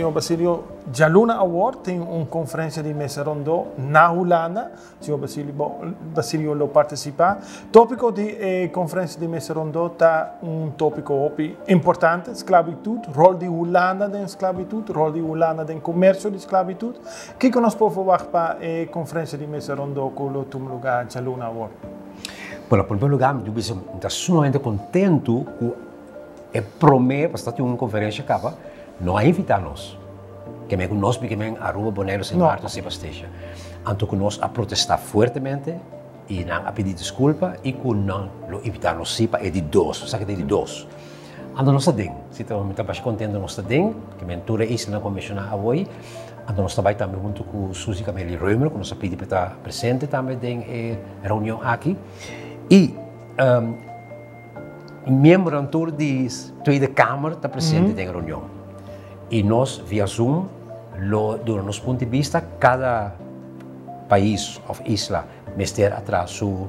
Señor Basilio, djaluna awor tin un konferensia di mesa rondó na Hulanda. Señor Basilio lo partisipá. Tópiko di e konferensia di mesa rondó ta un tópiko hopi importante, sklabitut, ròl di Hulanda den sklabitut, ròl di Hulanda den komersio di sklabitut. Kiko nos por ferwagt pa e konferensia di mesa rondó ku lo tuma lugá djaluna awor? Bueno, primer lugá mi ta bisa mi ta sumamente kontentu ku e promé, pasobra ta tin un konferensia kaba, no a invitá nos. Ke men ku nos mi ke men Aruba, Boneiru, Sint Maarten, Sint Eustatius. Anto ku nos a protestá fuertemente i nan a pidi diskulpa i ku nan lo invitá nos sí pa e di dos. Esaki ta e di dos. Anto nos ta den. Sí, ta, mi ta basha kontentu nos ta den. Ke men tur e islanan ku a menshoná awor. Anto nos ta bai tambe huntu ku Suzy Camelia Römer ku nos a pidi pa e ta presente tambe den e reunion aki. I miembronan tur di Tweede Kamer ta presente den e reunion. I nos via Zoom lo duna nos punto di bista. Kada pais òf isla mester a traha su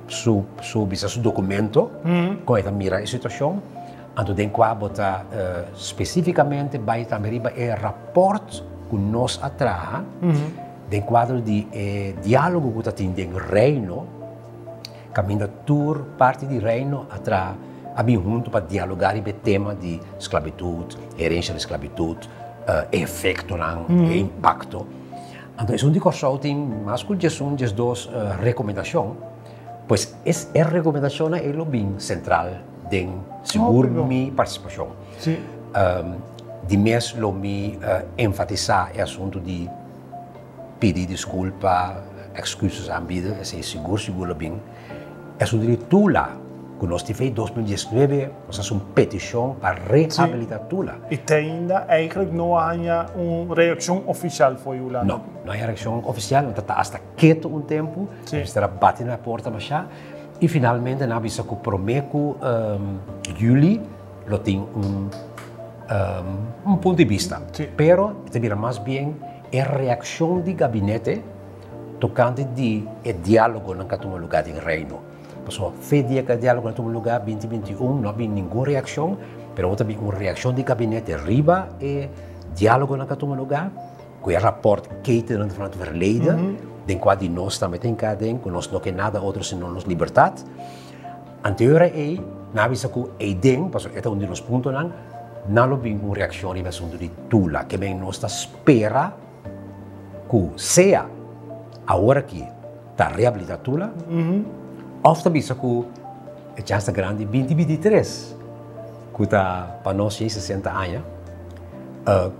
su su bisa su documento con e ta mira e situacion. Anto den cua bo ta specificamente bay tambe riba e rapport cu nos a traha den cuadro di e dialogo cu ta tin den Reino, caminda tur parti di Reino a traha a bin hunto pa dialoga riba e tema di sclavitud, herencia di sclavitud, e efectonan, e impacto. Anto esun di Kòrsou tin mas ku diesun, diesdos rekomendashon. Pues es e rekomendashonnan ei lo bin sentral den sigur mi partisipashon. Di mes lo mi enfatisá e asuntu di pidi diskulpa, ekskuses aanbieden, esei sigur sigur lo bin. E asuntu di Tula, ku nos tin fe 2019, nos hasi un petishon pa rehabilitá Tula. I te ainda eigenlijk no a haña un reakshon ofishal for di Hulanda? No, no haña reakshon ofisial, nan ta ta asta ketu un tempu, mester a bati na e porta mashá i finalmente nan a bisa ku promé ku yüli lo tin un un punto di bista. Pero e ta bira mas bien e reakshon di gabinete tokante di e diálogonan ku a tuma lugá den Reino. Pasobra fe dia ku e diálogonan a tuma lugá, 2021, no a bin ningun reakshon, pero awor ta bin un reakshon di gabinete riba e diálogonan ku a tuma lugá, ku e rapòrt Ketenen van het Verleden, den kua di nos tambe ta hinká aden, ku nos no ke nada otro sino nos libertat. Anterior a ei, nan a bisa ku eiden, pasobra e ta un di nos puntonan, nan lo bin ku un reakshon riba e asuntu di Tula, ke men nos ta spera ku sea awor aki ta rehabilitá Tula òf ta bisa ku e chans ta grandi 2023 ku ta pa nos 160 aña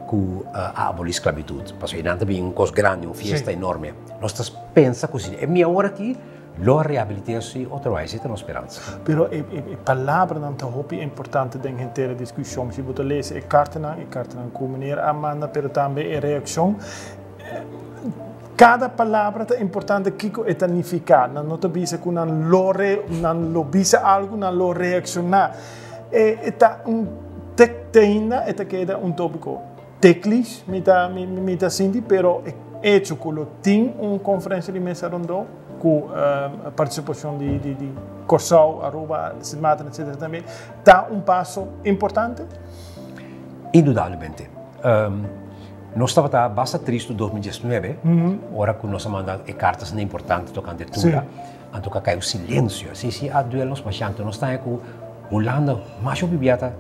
ku a abolí sklabitut. Pasobra einan ta bin un kos grandi, un fiesta enorme. Nos ta pensa ku si e mi awor aki lo rehabilit'é si otro bai, esei ta nos speransa. Pero e palabranan ta hopi importante den henter e diskushon. Si bo ta lesa e kartanan, e kartanan ku meneer a manda, pero tambe e reakshon, kada palabra ta importante kiko e ta nifiká. Nan no ta bisa ku nan lo re, nan lo bisa algu, nan lo reakshoná. E ta un tek te ainda e ta keda un tópiko teklish, mi ta mi ta sinti, pero e echo ku lo tin un konferensia di mesa rondó ku partisipashon di di di Kòrsou, Aruba, Sint Maarten etcetera tambe ta un paso importante? Indudablemente. Nos tabata basta tristu 2019 ora ku nos a manda e kartasnan importante tokante Tula. Anto ka kai un silensio. Así si a duel nos masha. Anto nos ta haña ku Hulanda masha hopi bia ta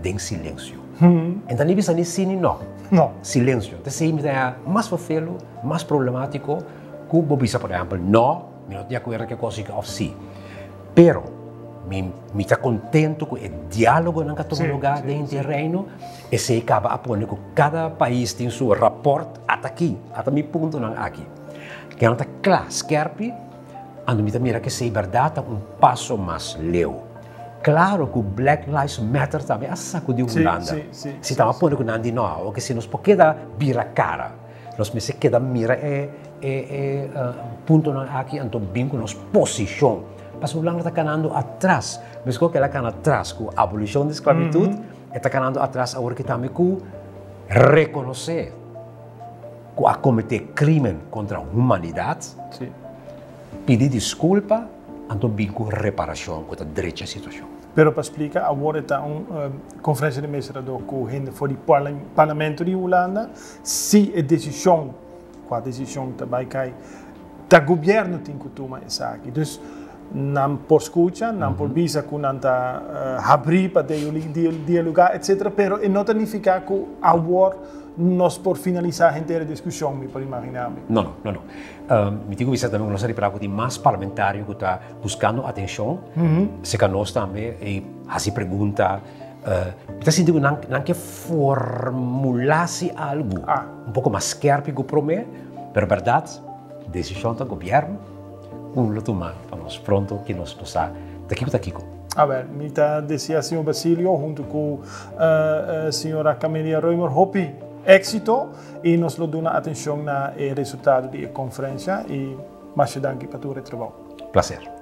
den silensio. En ta ni bisa ni si ni no. No. Silensio. Ta esei mi ta haña mas fofelu, mas problemátiko ku bo bisa por ehèmpel no, mi no ta di akuerdo ku e kos aki òf si. Pero mi mi ta kontentu ku e diálogonan ku a tuma lugá den e Reino. Esei kaba a pone ku kada pais tin su rapòrt ata aki, ata mi puntonan aki. Kinan ta kla, skèrpi. Anto mi ta mira kesei bèrdat ta un paso mas leu. Klaro ku Black Lives Matter tambe a sakudí Hulanda. Si tabata pone ku nan di no, oke si nos por keda bira kara, nos mester keda mira e e puntonan aki anto bin ku nos posishon. Pasobra Hulanda ta kanando atras. Meskos ku el a kana atras ku abolishon di sklabitut, e ta kanando atras awor ki tambe ku rekonosé ku a kometé krímen kontra humanidat, pidi diskulpa anto bin ku reparashon ku ta drecha e situashon. Pero pa splika, awor ta un konferensia di administradó ku hende for di parlamento di Hulanda, si e desishon, kua desishon ta bai kai, ta gobièrnu tin ku tuma esaki. Dus nan por skucha, nan por bisa ku nan ta habrí pa dialogá etcetera, pero e no ta nifiká ku awor nos por finalisá henter e diskushon, mi por imaginá mi. No, no, no, no. Mi tin ku bisa tambe ku nos a ripará ku tin mas parlamentario ku ta buskando atenshon, serka nos tambe i hasi pregunta. Mi ta sinti ku nan nan ke formulá si algu un poko mas skèrpi ku promé, pero bèrdat desishon ta gobièrnu ku lo tuma pa nos pronto ki nos no sa ta kiko ta kiko. Awèl, mi ta deseá señor Basilio huntu ku señora Camelia Römer hopi éksito i nos lo duna atenshon na e resultado di e konferensia i masha danki pa tur e trabou. Plaser.